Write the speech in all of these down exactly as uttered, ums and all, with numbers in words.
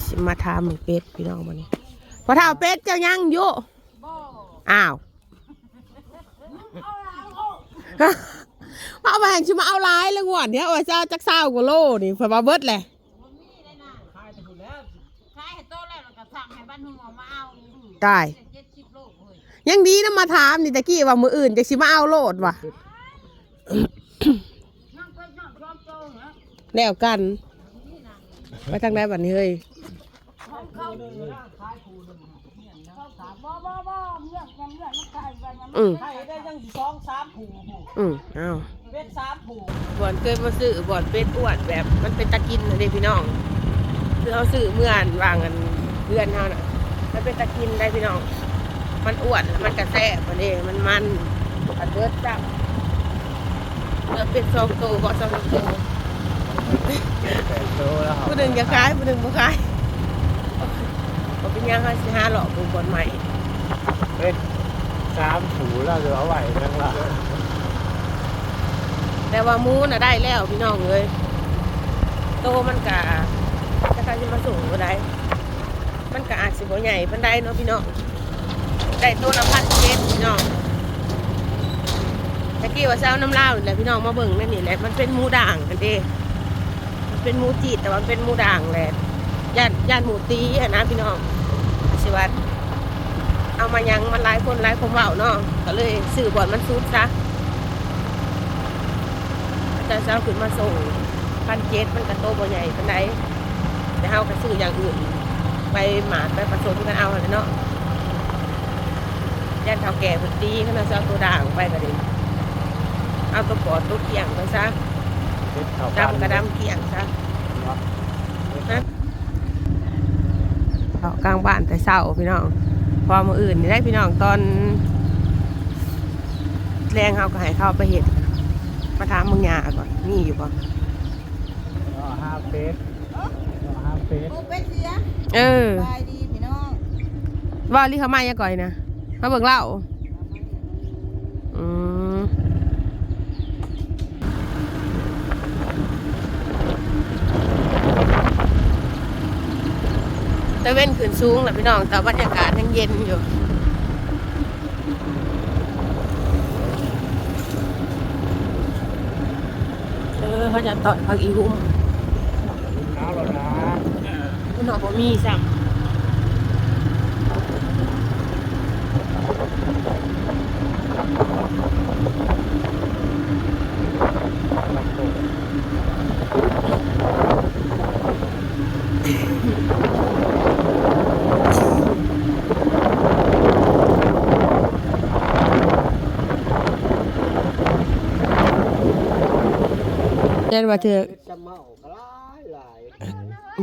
สิมาถามมึงเป็ดพี่น้องวันนี้ พอเท่าเป็ดเจ้ายังอยู่ อ้าว เอาไปหันชิมาเอาหลายแล้วงวดเนี้ย โอ้ยเจ้าจักเศร้ากว่าโลนี่เพิ่นมาเบิดเลย ขายให้โตแล้วก็สั่งให้บ้านหัวมาเอา ตาย เจ็ดสิบโลเฮ้ย ยังดีนะมาถามนี่ตะกี้ว่ามื้ออื่นจะสิมาเอาโลดว่ะ นั่งไปนั่งยอมโจงนะ แล้วกัน ไปทางใดบัดนี้เฮ้ย ของเขา บ่บ่บ่เมืองเมืองมันขายไปนะ อืม ไข่ได้ยังอยู่สองสามผู อืม เอา เป็นสามผู บ่อนเคยมาซื้อบ่อนเป็ดอ้วนแบบมันเป็นตากินนะเด้พี่น้อง คือเขาซื้อเมื่ออันวางอันเพื่อนเขาน่ะ มันเป็นตากินได้พี่น้อง มันอ้วนแล้วมันกระแซบอันนี้มันมันอันเบิดจ้ะ เหลือเป็นสองตัวก็สองตัว แปดโลแล้ว ผู้หนึ่งจะขายผู้หนึ่งบ่ขาย บ่เป็นหยัง เฮาสิหาเลาะเบิ่งบ่อนใหม่ เป็นสามผูแล้วเหลือไว้ข้างหลัง แต่ว่าหมูน่ะได้แล้วพี่น้องเอ้ย โตมันกะ จะใครสิมาสูงบ่ได้ มันกะอาจสิบ่ใหญ่ปานใดเนาะพี่น้อง ได้โตละพันเจ็ดพี่น้อง ตะกี้ว่าสิเอาน้ำลาวนี่แหละพี่น้อง มาเบิ่งนั่นนี่แหละ มันเป็นหมูด่างกันเด้ มันเป็นหมูจีดแต่ว่ามันเป็นหมูด่างแหละ ย่าน ย่านหมูตีหั้นนะพี่น้อง อาสิว่าเอามายังมันหลายคนหลายความเว้าเนาะ ก็เลยซื้อบ่อนมันสุดซะ จะสิเอาขึ้นมาส่งพันเจ็ด มันกะโตบ่ใหญ่ปานใด แต่เฮาก็ซื้ออย่างอื่น ไปหมาดไปผสมกันเอาหั่นแหละเนาะ ย่านเฒ่าแก่เพิ่นตี คันว่าสิเอาตัวด่างไปก็ดี เอาตัวปอดตัวเกี้ยงไปซะ เฮ็ดข้าว ดำก็ดำเกี้ยงซะ เนาะ ฮะ เข้ากลางบ้านแต่เช้าพี่น้อง พอมื้ออื่นนี่ได้พี่น้อง ตอนแลงเฮาก็ให้เขาไปเฮ็ด มาถามเบิ่งย่าก่อน มีอยู่บ่ รอห้าเฟส รอห้าเฟส โอ้เป็นเสีย เออ สบายดีพี่น้อง ว่าลิเขามายังก่อยนะ มาเบิ่งเล่า อืม ตะเวนขึ้นสูงแล้วพี่น้อง แต่บรรยากาศยังเย็นอยู่ เออ เขาจะต่อยผักอีหุ่ม เอาแล้วนะ มันหอมบ่มีซ้ำ เรียนว่าเธอ เฮ็ดจำเมาก็หลายหลาย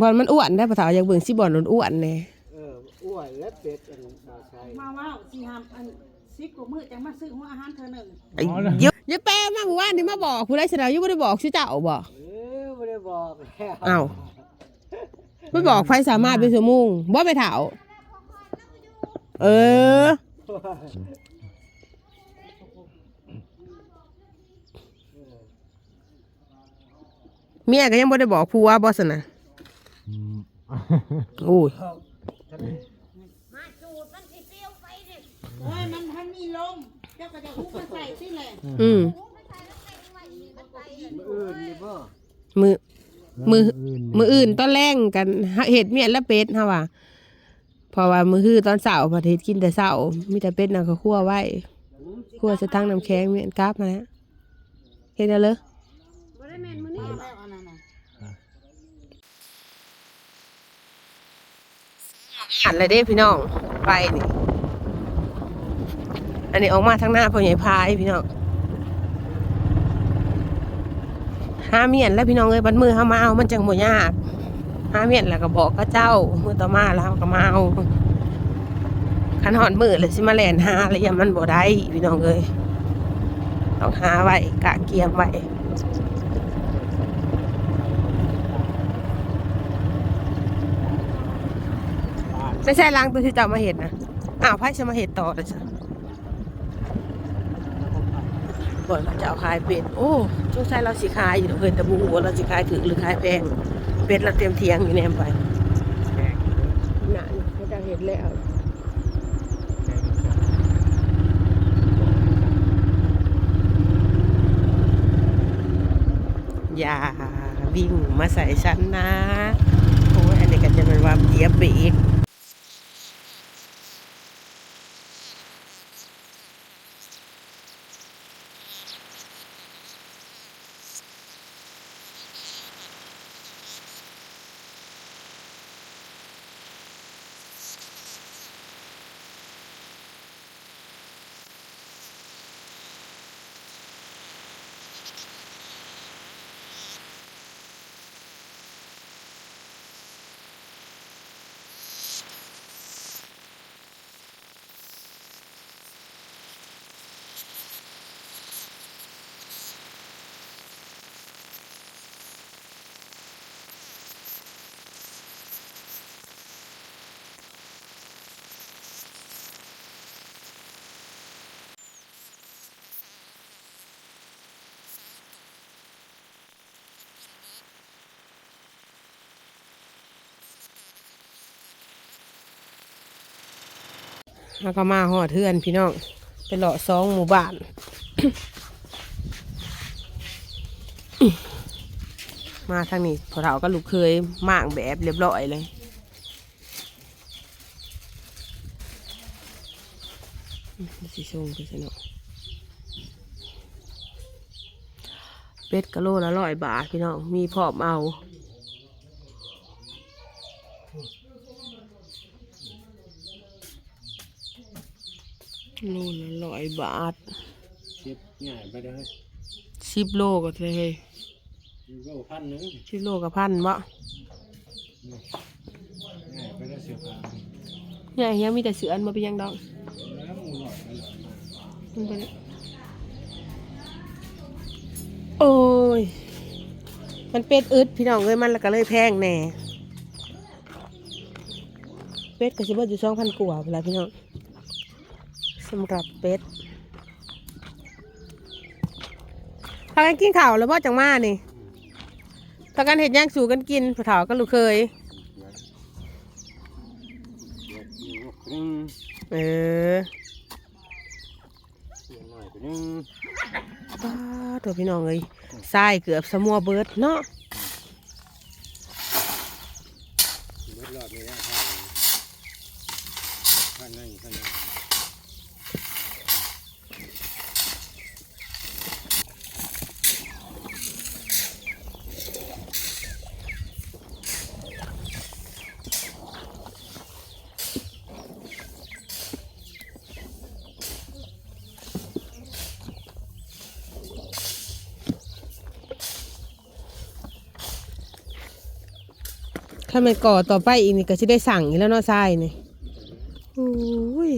บ่อนมันอ้วนได้ปะเถา อยากเบิ่งสิบ่อนอ้วนๆแหน่ เออ อ้วนและเป็ดอันบ่าวไซ มาว่าสิหามอัน สิบกว่ามื้อจังมาซื้อหัวอาหารเทื่อหนึ่ง ไอ้เยอะ ยายแปะมาเมื่อวานนี่มาบอกผู้ใดสินะ ยังบ่ได้บอกชื่อเจ้าบ่ เออ บ่ได้บอกแล้ว อ้าว ไปบอกไฟสามารถเป็นชั่วโมง บ่ไปเถา เออ เมียก็ยังบ่ได้บอกผัวบ่ซั่นนะ อืม โอ้ย มาจูดมันสิปิวไปดิ โอ้ย มันทันมีลม เจ้าก็จะฮุบมาใส่สิแหละ อืม ฮุบมาใส่แล้วเต็มไว้อีกมันไป มื้ออื่นนี่บ่ มื้อ มื้อ มื้ออื่นตอนแลงกัน เฮ็ดเมียนและเป็ดเฮาว่า เพราะว่ามื้อฮือตอนเช้าพัดเฮ็ดกินแต่เช้า มีแต่เป็ดน่ะก็คั่วไว้ คั่วใส่ถังน้ำแข็งเมียนกลับหั้นแหละ เฮ็ดเอาเลย บ่ได้แม่นมื้อนี้แล้วอันนั้นน่ะ อันละเด้พี่น้อง ไปนี่ อันนี้ออกมาทางหน้าพ่อใหญ่พายพี่น้อง หาเมียนแล้วพี่น้องเอ้ย บัดมื้อเฮามาเอามันจังบ่ยาก หาเมียนแล้วก็บอกเขาเจ้า มื้อต่อมาแล้วเฮาก็มาเอา คันฮอดมื้อแล้วสิมาแล่นหาแล้วย่านมันบ่ได้พี่น้องเอ้ย ต้องหาไว้กะเกียมไว้ ไม่ใช่ล้างตัวที่เจ้ามาเฮ็ดนะ อ้าว ไผสิมาเฮ็ดต่อล่ะจ้ะ บ่อนเขาเจ้าขายเป็ด โอ้ สงสัยลาวสิขายอยู่ดอกเฮ้ย แต่บ่ฮู้ว่าลาวสิขายถูกหรือขายแพง เป็ดลาวเต็มเถียงอยู่แนมไป แล้ว อย่าวิ่งมาใส่ฉันนะ โอ้ย อันนี้ก็จะเป็นว่าเหยียบเบรก แล้วก็มาฮอดเฮือนพี่น้อง ไปเลาะสองหมู่บ้าน มาทางนี้พ่อเฒ่ากับลูกเขยม้างแบบเรียบร้อยเลย สิส่งไปซะเนาะ เป็ดกะโลละร้อยบาทพี่น้อง มีพร้อมเอา โลละร้อยบาท สิบ ง่ายไปเด้อ สิบโลก็เท่าไหร่ สิบโลพันหนึ่ง สิบโลก็พันบ่ ง่ายไปเด้อ เสื้อผ้า เนี่ยยังมีแต่เสื้ออันบ่เป็นหยังดอก แล้วหมูหน่อยไปหน่อยมา มันบ่ได้ โอ้ย มันเป็ดอึดพี่น้องเอ้ย มันละก็เลยแพงแน่ เป็ดก็สิเบิดอยู่สองพันกว่าพุ้นล่ะพี่น้อง สำหรับเป็ด พากันกินข้าวแล้วบ่จั่งมานี่ พากันเฮ็ดหยังสู่กันกิน พ่อเฒ่ากับลูกเขย เออ เสียงหน่อยไปนึง ป๊าด โถ่พี่น้องเอ้ย ทรายเกือบสะมัวเบิดเนาะ เบิดรอบนี้แล้ว ท่าน ท่านนั่น ท่านนั่น ถ้าแม่นก่อต่อไปอีกนี่ก็สิได้สั่งอีกแล้วเนาะ ทรายนี่ โอ้ย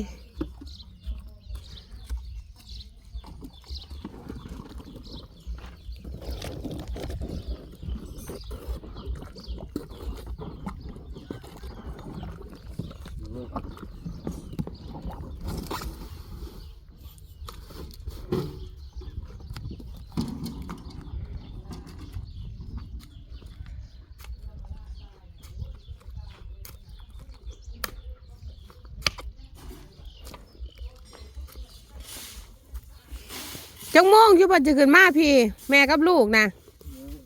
จักโมงอยู่บ่จะขึ้นมาพี่ แม่กับลูกนะ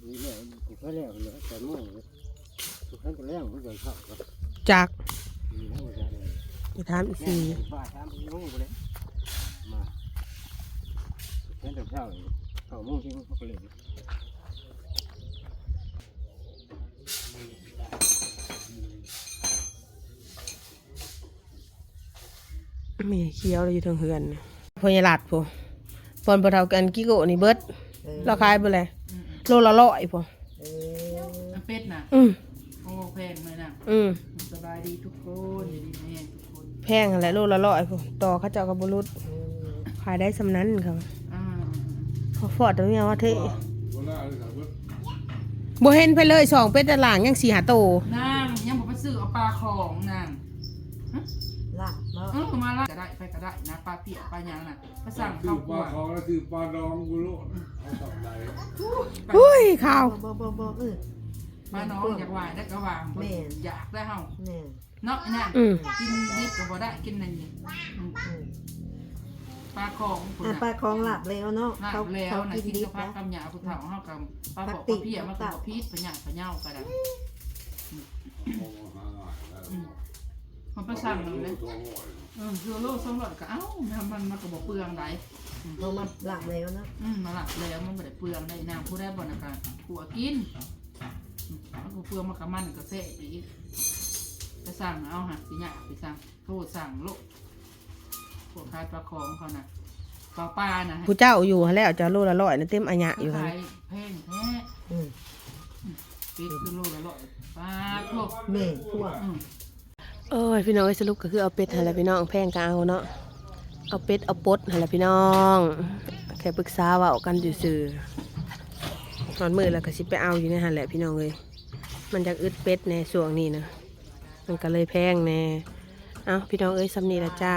นี่แหละ กูก็แล้วเลย แปดโมงเลย กูขั้นก็แล้ว กูจะเข้าก็ จัก นี่นะ กูจะเลย ไปถามอีก แม่ สี่ บ่ายสามโมงไปเลย มา กูขั้นแต่เช้าเลย เก้าโมงที่เขาก็เลย แม่เขียวอยู่เทิงเฮือน พ่อใหญ่หลัดพุ้น ปอนบ่เท่ากันกิโกนี่เบิด เออ เราขายบ่แล อืม โลละร้อยพุ้น เออ อันเป็ดน่ะ อืม โอ้ แพงเลยน่ะ อืม สบายดีทุกคน อยู่ดีมีแฮงทุกคน แพงหั่นแหละ โลละร้อยพุ้น ต่อเขาเจ้าก็บ่หลุด เออ ขายได้ส่ำนั้นเขา อ่า พอฟอดตัวเมียว่าเท่ บ่เห็นไผเลย สองเป็ดแต่ล่างยังสี่ห้าโต นางยังบ่ไปซื้อเอาปลาของนาง ฮะ ลาบเนาะ เออ มาลาบก็ได้ ไปก็ได้นะ ปลาเปียกปลาหยังน่ะ ไปสั่ง ซื้อ ข้าว ป คั่ ลาว ของแล้วซื้อปลาดองกูโลด เอาส่ำใด อุ้ย ข้าว บ่ บ่ บ่ เออ ปลาน้องอยากไหว้ได้ก็ว่า แม่น อยากได้เฮา แม่น เนาะไอ้นั่น อืม กินดิบก็บ่ได้กินนั่นนี่อืม อืม ปลาคองพุ้น อ่ะ น่ะ ปลาคองหลาบแล้วเนาะ ลา เขา บแล้ว เขา นะ กิน กิน ดิบ กับผัก นะ กับหญ้าผู้เฒ่าเฮากับปลา ผัก ปอก ติ ปลาเพี้ยมันก็บ่ผิดพญาพะเยาก็ได้อืมมันไปสั่งเลยเออคือโลสองร้อยก็เอ้ามันมันมันก็บ่เปลืองได เขามาหลาบแล้วเนาะ อืมมาหลับแล้วมันบ่ได้เปลืองได้นางผู้ได้บ่นะก็ขัวกินอืมมันก็เปลืองมันก็มันก็แซ่บอีกไปสั่งเอาหาสิยากไปสั่งโทรสั่งโลดพวกขายปลาคองเขาน่ะปลาปลาน่ะ ผู้เจ้าอยู่หั่นแล้วเจ้าโลละร้อยนะเต็มอะหยะอยู่หั่น ขายแพงแท้ อืม เป็ดคือโลละร้อยปลาโทษ แม่พวก อืม โอ้ยพี่น้องเอ้ยสรุปก็คือเอาเป็ดหั่นแหละพี่น้องแพงก็เอาเนาะเอาเป็ดเอาปดหั่นแหละพี่น้อง แค่ปรึกษาเว้ากันซื่อๆตอนมื้อแล้วก็สิไปเอาอยู่ในหั่นแหละพี่น้องเอ้ยมันอยากอึดเป็ดแน่ช่วงนี้นะมันก็เลยแพงแน่เอ้าพี่น้องเอ้ยส่ำนี้ละจ้า